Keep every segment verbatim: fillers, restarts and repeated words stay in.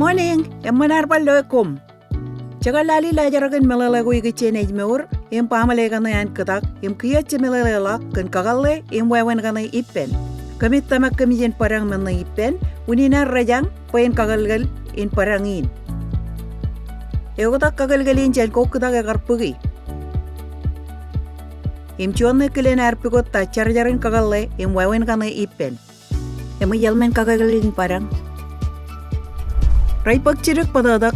Morning, eṃṃan ad bar lo koṃ. Jekar lale laajrak in meḷeḷe ko ikijjien ājmour im baaṃle kaṇe an kōtak im kiiō jemeḷeḷeḷọk kōn kakōlle im wāween kaṇe ippān. Kōmij tōmak kōmij in bōdañ men ṇe ippān, unin ad rejañ bwe en kakōlkōl in bōdañ in. Eoktak kakōlkōl in jān ko kōtak ekar bōki. Im juon ṇe kilen ad pukot ta jarjar in kakōlle im wāween kaṇe ippān. Eṃōj eḷmen kakōlkōl in bōdañ. Rej bōk jidik bōtōktōk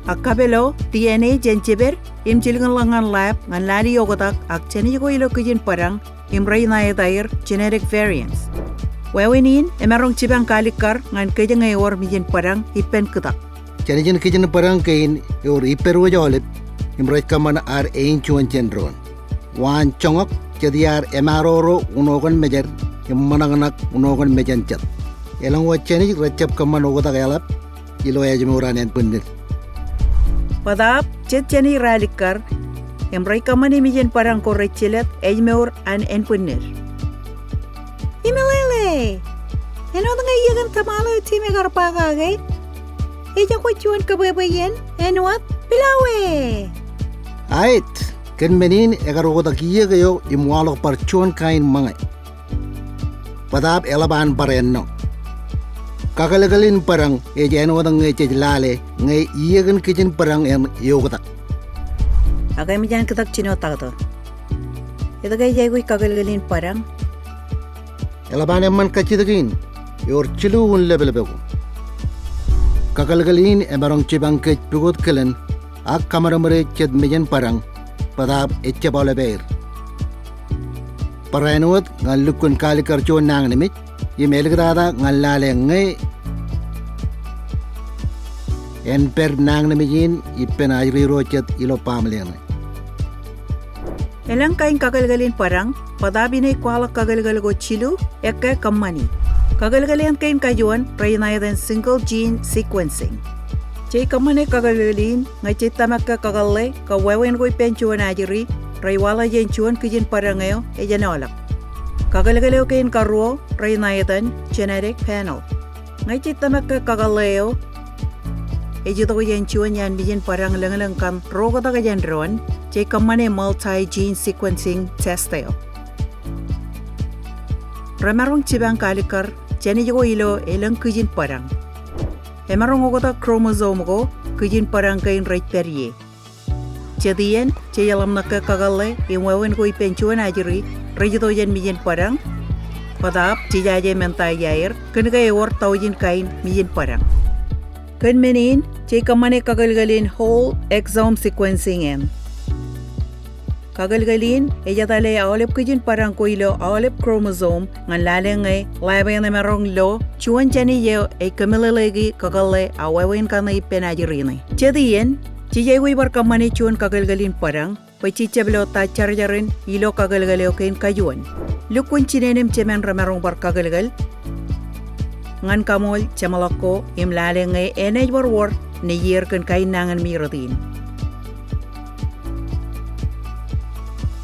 ak kapeel eo D N A jān jeped im jilkinḷọk ñan lab ñan lale eoktak ak jānij ko ilo kijin bōdañ im rej ṇa etaer genetic variants. Wāween in emaroñ jipañ kaalikkar ñan kōj ñe ewōr mijin bōdañ ippān kōtak. Jānijin kijin bōdañ kein ewōr ippād wōj aolep im rej kōṃṃan ad ein juon jān doon. Waan joñak jet iaad emaroro unokan mejed im ṃōṇakṇak unokan mejān jet. Elōñ wōt jānij rejjab kōṃṃan oktak eḷap ilo ājmour an ānbwinnid. Bōtaab jet jānij raalikkar im rej kōṃṃani mijin bōdañ ko rej jelōt ājmour an ānbwinnid. Imeḷeḷe. Āinwōt ñe iiō kōn tōṃaḷo eo Tim ekar ba kake, ejako juon kōbwebwe iien āinwōt pilawā. Aet, kōn men in ekar oktak iiō eo im waḷọk bar juon kain ṃōñā. Bōtaab eḷap an bar ennọ. Kakōlkōl in bōdañ ej āinwōt ñe jej lale ñe iiō kōn kijin bōdañ en eoktak. Ak eṃōj an kōtak jino taktō. Etke ej aikuj kakōlkōl in bōdañ? Eḷap an eṃṃan kajjitōk in, ewōr jilu un leplepeko. Kakōlkōl in emaroñ jipañ kōj pukot kilen ak kōmāmāde jet mijin bōdañ, bōtaab ejjab aolepaer. Barāinwōt ñan lukkuun kaalikkar juon nañinmej, im āliktata ñan lale ñe en pād nañinmej in ippān ajri ro jet ilo baaṃle ṇe. Elōñ kain kakōlkōl in bōdañ, bōtaab inaaj kwaḷọk kakōlkōl ko jilu, ekkā kōṃṃani. Kakōlkōl eṇ kein kajuon, rej ṇa etan single gene sequencing. Jej kōṃṃane kakōlkōl in ñe jej tōmak ke kakōlle kab wāween ko ippān juon ajri rej waḷọk jān juon kijin bōdañ eo ejenoḷọk. Kakōlkōl eo kein karuo rej ṇa etan genetic panel. Ñe jej tōmak ke kakōlle eo ej itok jān juon iaan mijin bōdañ lōñlōñ kōn ro oktak jān doon, jej kōṃṃane multi-gene sequencing test eo. Remaroñ jipañ kaalikkar jānij ko ilo elōñ kijin bōdañ. Emaroñ oktak chromosome ko kijin bōdañ kein rej pād ie. Jet iien jej ḷōmṇak ke kakōlle im wāween ko ippān juon ajri rej itok jān mijin bōdañ, bōtaab jejaje men ta iaer kōn ke ewōr taujin kain mijin bōdañ. Kōn men in, jej kōṃṃane kakōlkōl in whole exome sequencing eṇ. Kakōlkōl in ej etale aolep kijin bōdañ ko ilo aolep chromosome ñan lale ñe lab eṇ emaroñ lo juon jānij eo ej kōmeḷeḷeiki kakōlle ak wāween kaṇe ippān ajri ṇe. Jet iien, jej aikuj bar kōṃṃane juon kakōlkōl in bōdañ bwe jej jab lo ta jarjar in ilo kakōlkōl eo kein kajuon. Lukkuun jinenen jemān remaroñ bar kakōlkōl ñan kaṃool jeṃḷọk ko im lale ñe enaaj bar wōr nejier kōn kain nañinmej rot in.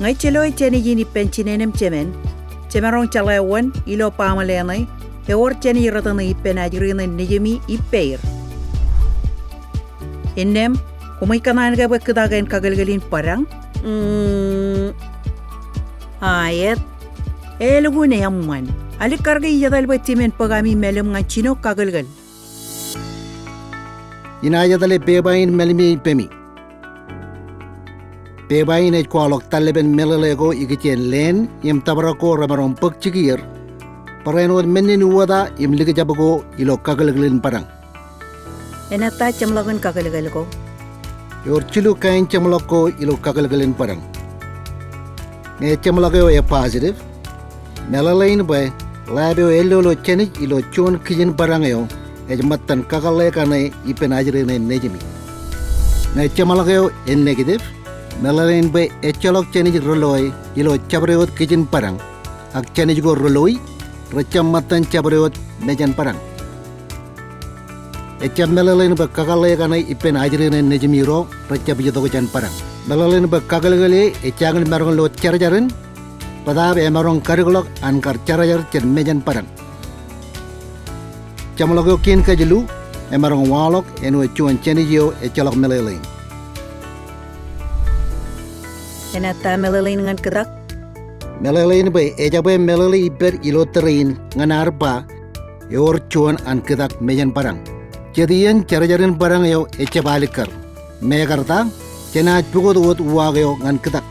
Ñe jelo ej jānij in ippān jinenen jemān, jemaroñ jeḷā wōn ilo baaṃle ṇe ewōr jānij rot ṇe ippān ajri ṇe nejimi ippaer. Innām, koṃij kōṇaan ke bwe kōtak en kakōlkōl in bōdañ? Mm, aet. Elukkuun eṃṃan. Alikkar ke ij etal bwe Tim en bōk ami mālim ñan jino kakōlkōl. Inaaj etale pepa in mālim ie ippemi. Pepa in ej kwaḷọk tallepen meḷeḷe ko ikijjien leen im tōprak ko remaroñ bōk jikier, barāinwōt men in uwōta im likjab ko ilo kakōlkōl in bōdañ. Enaaj ta jeṃḷọkin kakōlkōl ko? Ewōr jilu kain jeṃḷọk ko ilo kakōlkōl in bōdañ. Ñe jeṃḷọk eo e positive, meḷeḷein bwe lab eo ellolo jānij ilo juon kijin bōdañ eo ej ṃōttan kakōlle kaṇe ippān ajri ṇe nejimi. Ñe jeṃḷọk eo e negative, meḷeḷein bwe ejjeḷọk jānij reloi ilo jabdewōt kijin bōdañ, ak jānij ko reloi rejjab ṃōttan jabdewōt mejān bōdañ. Ejjab meḷeḷein bwe kakōlle kaṇe ippān ajri ṇe nejimi ro rejjab itok jān bōdañ. Meḷeḷein bwe kakōlkōl e ej jañin maroñ lo jarjar in, bōtaab emaroñ kadikḷọk an kar jarjar jān mejān bōdañ. Jeṃḷọk eo kein kajilu, emaroñ waḷọk āinwōt juon jānij eo ejjeḷọk meḷeḷein. Enaaj ta meḷeḷein ñan kōtak? Meḷeḷein bwe ejabwe meḷeḷe ippād ilo tōre in ñan ad ba ewōr juon an kōtak mejān bōdañ. Jet iien jerjerin bōdañ eo ejjab alikkar. Mekarta, jenaaj pukot wōt uwaak eo ñan kōtak.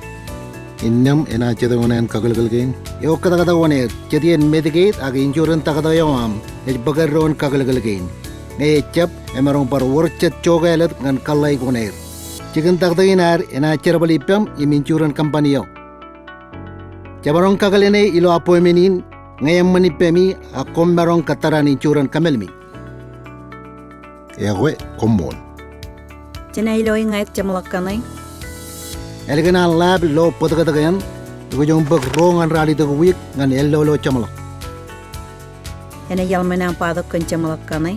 Innām enaaj jet oṇāān kakōlkōl kein? Eo kōtaktak oṇāān, jet iien Medicaid ak insurance taktō eo aṃ ej bōk eddoin kakōlkōl kein. Ñe ejjab, emaroñ bar wōr jet jokālōt ñan kōḷḷāik oṇāān. Jikin taktō in ad enaaj jerbal ippaṃ im insurance company eo. Jemaroñ kakōḷḷe ṇe ilo appointment in, ñe eṃṃan ippemi, ak koṃ maroñ kōttar an insurance kōmālmi. Ekwe, koṃṃool. Jenaaj lo ña ij jeṃḷọk kaṇe? Ālikin an lab ilo bōtōktōk eṇ, ekwōj bōk ruo ñan ralitōk wiik ñan ellolo jeṃḷọk. Enaaj eḷmen aṃ bōktok kōn jeṃḷọk kaṇe?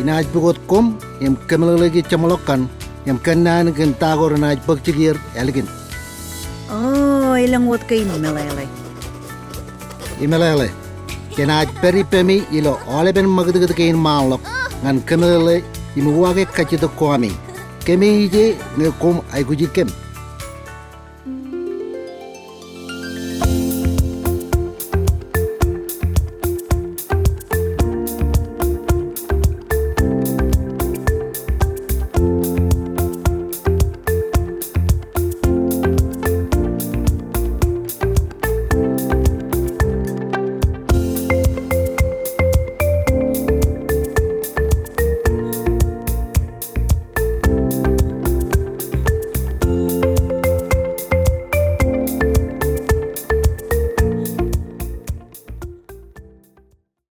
Inaaj pukot koṃ im kōmeḷeḷeiki jeṃḷọk kaṇ im kōnnaan kōn ta ko renaaj bōk jikier ālikin. O, elōñ wōt kein meḷeḷe. Imeḷeḷe, jenaaj pād ippemi ilo aolepen ṃakūtkūt kein ṃaanḷọk ñan kōmeḷeḷe im uwaake kajjitōk ko ami. Kōmij ije ñe koṃ aikuji kōm.